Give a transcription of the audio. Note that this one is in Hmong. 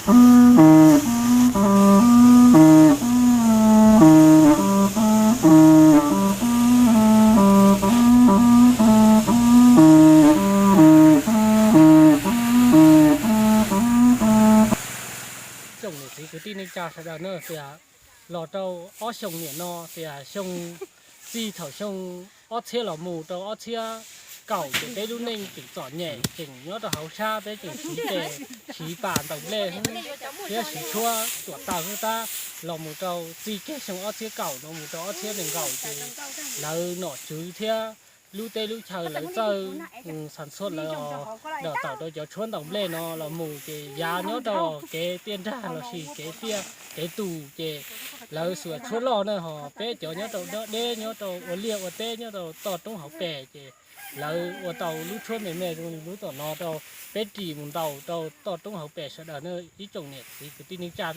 Tsoom niam txiv kwv tij neej tsa sawv daws na, tias los rau ob xyoos niam no tias xyoo, txij thaum xyoo ob txhiab los mus rau ob txhiab kaum ces peb lub neej tseem txom nyem, tseem nyob rau hauv sab, peb tseem siv tes siv pas ntaus nplej thiab siv tshuab tuam taws xwb tab. Los mus rau txij kiag xyoo ob txhiab kaum no mus rau ob txhiab nees nkaum ces lawv nom tswv thiab lub teb lub chaw lawv txawj xas txhuaj lawv os, đào tạo rau cov tshuab ntaus nplej no los mus ces yav nyob rau kev tiaj nrag los sis kev tiaj kev tus ces lawv xuas tshuab loj na, ho peb cov nyob rau dab deb nyob rau ua liaj ua teb nyob rau toj roob hauv pes ces lawv ua tau lub tshuab me me zoo li lub tom no rau peb ris mus ntaus rau toj roob hauv pes sawv daws na ib tsoom niam txiv kwv tij neej tsa.